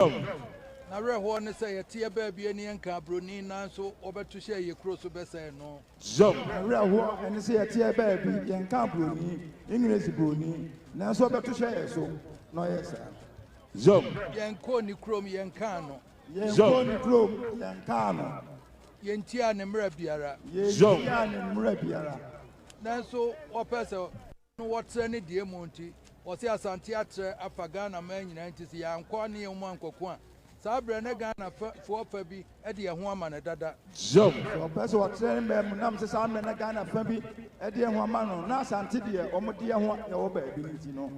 N'awerɛhoɔ ne sɛ yɛteɛ baabi ne yɛnka buroni, nanso wɔbɛto hyɛ yɛ kuro so bɛsɛe no. N'awerɛhoɔ ne sɛ yɛteɛ baabi yɛnka buroni, English buroni, nanso ɔbɛto hyɛ yɛ so na ɔyɛ saa. Yɛnkɔɔ ne kurom, yɛnkaa no. Yɛnkɔɔ ne kurom, yɛnkaa no. Yɛntiaa ne mmerɛ biara. Yɛntiaa ne mmerɛ biara. Nanso wɔpɛ sɛ no wɔtrɛ ne deɛ mu nti, wɔse Asante atrɛ afa Ghana man nyinaa nti, sɛ yɛankɔ ne yɛn mu ankɔko a, saa berɛ ne Ghana foɔ fa bi de yɛn ho ama no dada. Sɛ ɔpɛ sɛ ɔtrɛ ne mmaa mu nam sɛ saa mmerɛ na Ghana fa bi de yɛn ho ama no, na Asante deɛ wɔn de yɛn ho yɛwɔ baabi no nti no.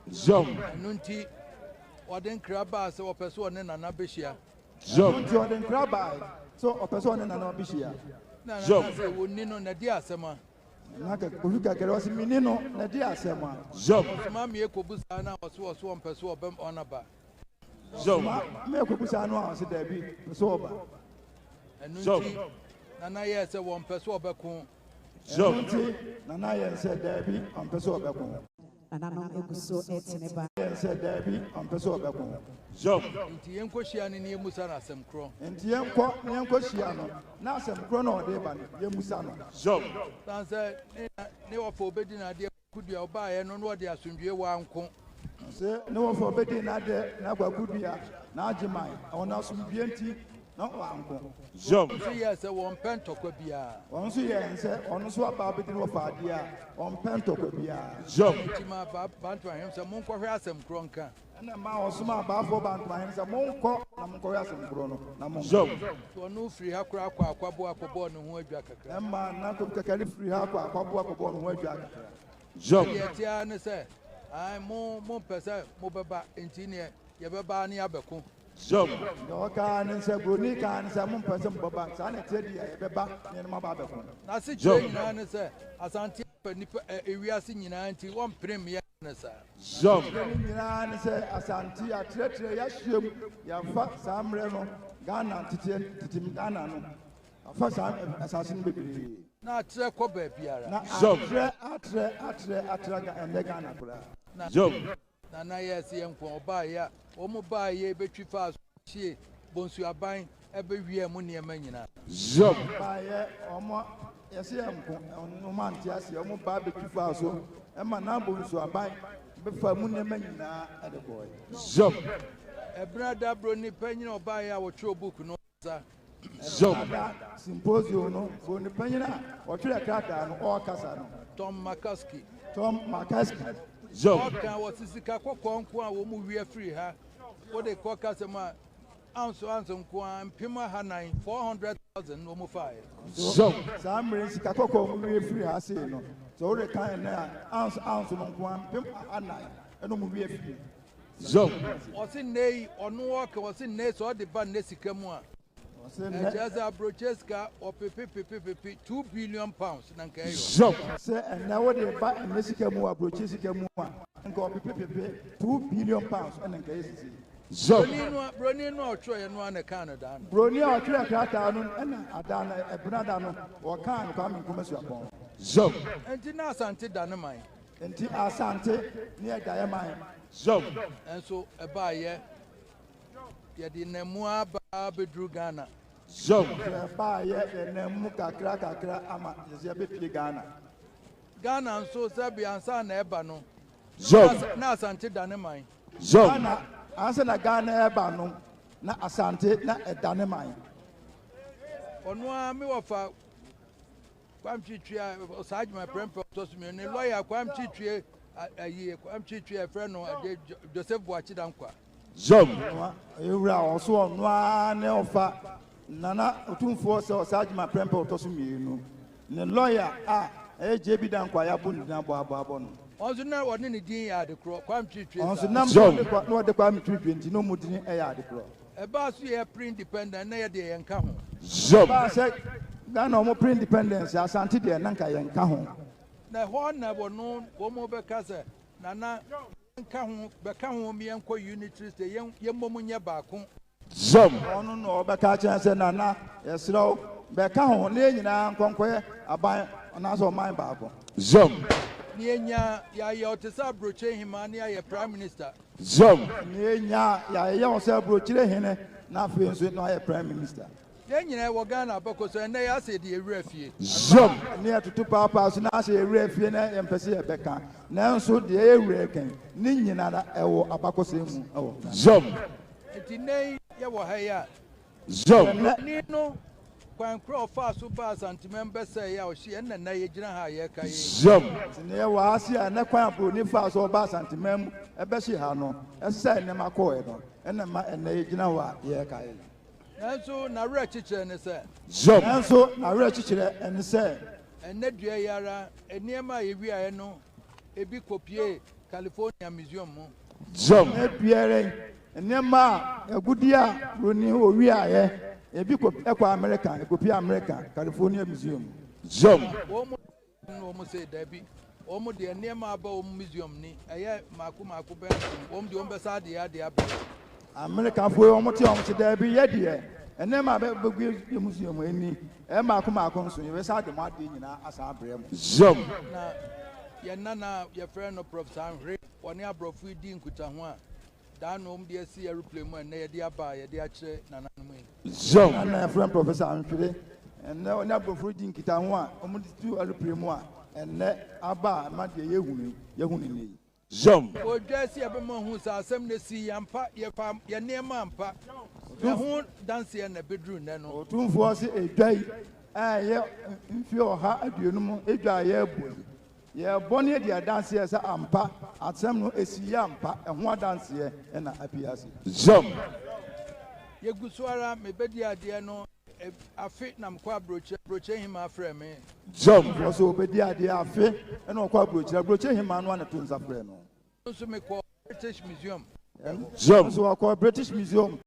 Ɛno nti wɔde nkra baa sɛ wɔpɛ sɛ ɔne Nana bɛhyia. Ɛno nti ɔde nkra baa sɛ ɔpɛ sɛ ɔne Nana bɛhyia. Na Nana sɛ wɔnni no na di asɛm a. Na Kofi Kakari ɔse menni no na di asɛm a. Ɔsoma me kɔbu saa no a ɔse ɔso ɔmpɛ so ɔbɛm ɔnaba. Ɔsoma me kɔbu saa no a ɔse daabi pɛ sɛ ɔba. Ɛno nti Nana yɛɛ sɛ wɔmpɛ so ɔbɛko. Ɛno nti Nana yɛɛ sɛ daabi ɔmpɛ sɛ ɔbɛko. Nananom egu so retene ba. Yɛɛ sɛ daabi ɔmpɛ sɛ ɔbɛko. Nti yɛnkɔhyia no na yɛmmusa no asɛm korɔ. Nti yɛnkɔ na yɛnkɔhyia no na asɛm korɔ na ɔde ba no yɛmmusa no. Sane sɛ ne wɔfa ɔbɛdi n'adeɛ Kwadua ɔbaeɛ no na ɔde asomdwoeɛ wanko. Sɛ ne wɔfa ɔbɛdi n'adeɛ na Kwaku Dua na agye man ɛwɔ n'asomdwoeɛ nti na wanko. Wɔn nso yɛɛ sɛ wɔmpɛ ntɔkwa biara. Wɔn nso yɛɛ sɛ ɔno nso aba abɛdi ne wɔfa adeɛ a ɔmpɛ ntɔkwa biara. Nti maa Bantuahene sɛ monkɔhwɛ asɛm korɔ nka. Ɛna maa ɔsomaa Baafoɔ Bantuahene sɛ monkɔ na monkɔhwɛ asɛm korɔ no na monkɔ. Nti ɔno firi ha koraa kɔ Akwaboa kɔbɔɔ ne ho adwa kakra. Ɛma na Kofi Kakari firi ha kɔ Akwaboa kɔbɔɔ ne ho adwa kakra. Deɛ ɛte ara ne sɛ, ae, mo mompɛ sɛ mobɛba, nti neɛ yɛbɛba ne yɛabɛko. Deɛ ɔkaa ne sɛ, buroni kaa ne sɛ mompɛ sɛ mobɛba, saa na ɛteɛ deɛ yɛbɛba ne yɛne mo aba abɛko. N'asekyerɛ nyinaa ne sɛ, Asante afa nnipa ɛ, ewiase nyinaa nti wɔmpene mmea no saa. Asekyerɛ no nyinaa ne sɛ, Asante atrɛtrɛ yɛahyiam, yɛafa saa mmerɛ no Ghana teteɛ tetem Ghana no, afa saa asase no bebree. Na atrɛ kɔ baabiara. Na atrɛ atrɛ atrɛ atra ɛnnɛ Ghana koraa. Na Nana yɛɛ sɛ yɛnko ɔbaeɛ a, wɔn baeɛ bɛtwi faa so hyee Bonsuaban bɛwiaa mu nneɛma nyinaa. Baeɛ wɔn yɛsɛ yɛnko, wɔn ante aseɛ, wɔn baa bɛtwi faa so ma na Bonsuaban bɛfa mu nneɛma nyinaa de kɔeɛ. Ɛberɛ da Broni panyin a ɔbaeɛ a wɔtwerɛ book no ɔkasa. Ɛberɛ symposium no, Broni panyin a ɔtwerɛ krataa no ɔrekasa no. Tom McCaskey. Tom McCaskey. Ɔka wɔsi sika kɔkɔɔ nko a wɔn wia firi ha, wode kɔ kasa mu a, ounce ounce nko a 400,000, 400,000 na wɔn faeɛ. Saa mmerɛ sika kɔkɔɔ wɔn wia firi ha sei no, sɛ wode kan ɛnɛ a, ounce ounce no nko a 400,000 ɛna wɔn wia firi. Ɔsi nne yi ɔno ɔka ɔsi nne sɛ ɔde ba nne sika mu a, ɛkyerɛ sɛ aburokye sika ɔpepepepepepe £2 billion na nka ɛyɛ. Sɛ ɛnɛ wode ba ɛnɛ sika mu aburokye sika mu a, nka ɔpepepepe £2 billion ɛna nka ɛyɛ sisi. Broni no a ɔtwerɛ yɛ no a na ɛkaa no daa no. Broni a ɔtwerɛ krataa no ɛna ada no ɛbena da no wɔkaa no Kwame Nkrumah Suapɔn. Nti na Asante da ne man. Nti Asante ne ɛda yɛ man. Nso ɛbaayɛ yɛde nam aba abɛduru Ghana. Sɛ ɛbaayɛ yɛnam mu kakra kakra ama yɛsɛ yɛbɛpie Ghana. Ghana nso sɛbi ansa na ɛba no, na Asante da ne man. Ghana ansa na Ghana ɛba no na Asante na ɛda ne man. Ɔno ara mi wɔfa Kwame Twitwi a saa adwuma prɛmpɛ ɔtɔ so mmienu ne lɔya Kwame Twitwi ayi Kwame Twitwi a ɛfrɛ no ade Joseph Boakye Dankwa. Ewura ɔso ɔno ara ne ɔfa Nana Otumfoɔ sɛ ɔsaa adwuma prɛmpɛ ɔtɔ so mmienu ne lɔya a ɛyɛ JB Dankwa yɛabɔ ne din abɔ abɔ abɔ no. Ɔno nso na ɔne ne din yɛ ade korɔ, Kwame Twitwi saa. Ɔno nso nam na ɔde Kwame Twitwi nti na ɔmo din yɛ ade korɔ. Ɛbaa so yɛ pre-independent na yɛ deɛ yɛn ka ho. Ɛbaa sɛ Ghana ɔmo pre-independence Asante deɛ na nka yɛn ka ho. Na ɛhɔ na wɔno wɔn bɛka sɛ Nana yɛn ka ho bɛka ho mi yɛn kɔ unitary state yɛn yɛn mmom nyɛ baako. Ɔno na ɔbɛka kyerɛ sɛ Nana yɛsrɛ wo bɛka ho na yɛn nyinaa nkɔnkɔyɛ aban anaasɛ ɔman baako. Ne yɛnya yɛayɛ ɔte sɛ aburokyire hemaa ne yɛayɛ prime minister. Zom. Ne yɛnya yɛayɛ wo sɛ aburokyire hene na afei nso na wayɛ prime minister. Yɛn nyinaa wɔ Ghana abɛkɔ so ɛnnɛ yɛ asɛ yɛde yɛn fie. Zom. Ne yɛtoto paapaa so na asɛ yɛwerɛ fie na yɛmpɛ sɛ yɛbɛka, nanso deɛ yɛwerɛ kan ne nyinara ɛwɔ abakɔsɛm mu ɛwɔ Ghana. Zom. Nti nnɛ yi yɛwɔ ha yi a, Zom. ni no kwan korɔ ɔfaa so baa Asanteman bɛsɛe a ɔhye ɛnna nnɛ yɛgyina ha a yɛreka yi. Zom. Nti ne yɛwɔ ha se a ɛnɛ kwan a buroni faa so ɔba Asanteman mu ɛbɛhye ha no, ɛsɛ nneɛma kɔɔɛ no ɛna ma ɛnɛ yɛgyina hɔ a yɛreka yi. Nanso n'awerɛ kyekyerɛ ne sɛ Zom. Nanso n'awerɛ kyekyerɛ ɛne sɛ ɛnnɛ dua yi ara nneɛma a yɛwiaeɛ no ebi kɔpie California Museum mu. Zom. Ɛnɛ biara yi nneɛma a agudi a buroni owiaeɛ ebi kɔ ɛkɔ America, ɛkɔpie America California Museum. Zom. Wɔn mu no wɔn sɛ dabi, wɔn mu deɛ nneɛma aba wɔn museum ni ɛyɛ mako mako bɛn so, wɔn deɛ wɔn bɛsa adeɛ adeɛ aba. Amerikafoɔ yi wɔn te wɔn te daabi, yɛ deɛ nneɛma a bɛbɛgu yɛ museum ani ɛyɛ mako mako nso, yɛbɛsa de mo adeɛ nyinaa asan abrɛ mo. Zom. Na yɛn nana a yɛfrɛ no Professor Anhwere, wɔne aborɔfo yi di nkutaho a daa na wɔn de asi aeroplane mu a ɛnnɛ yɛde aba a yɛde akyerɛ nananom yi. Zom. Nana yɛfrɛ no Professor Anhwere, ɛnnɛ ɔne aborɔfo di nkitaho a wɔn de tu aeroplane mu a ɛnnɛ aba a ɛma deɛ yɛhunu yɛhunu ne yi. Zom. Odwa si ɛbɛma hu sɛ asɛm no si yɛmpa yɛfa yɛn nneɛma ampa, ɛho danseɛ na ɛbɛduru nnɛ no. Otumfoɔ sɛ edwa yi a ɛyɛ mfeɛ 150 edwa a yɛrebɔ yi, yɛrebɔ ne yɛde adanseɛ sɛ ampa asɛm no esi yɛ ampa, ɛho adanseɛ ɛna apie ase. Zom. Yɛgu so ara mebɛdi adeɛ no afe na mekɔ aburokyire, aburokyire hema frɛ me. Zom. Wɔ so obɛdi adeɛ afe ɛna ɔkɔ aburokyire, aburokyire hema no ana to nsa frɛ no. Nso mekɔ British Museum. Zom. Nso ɔkɔ British Museum.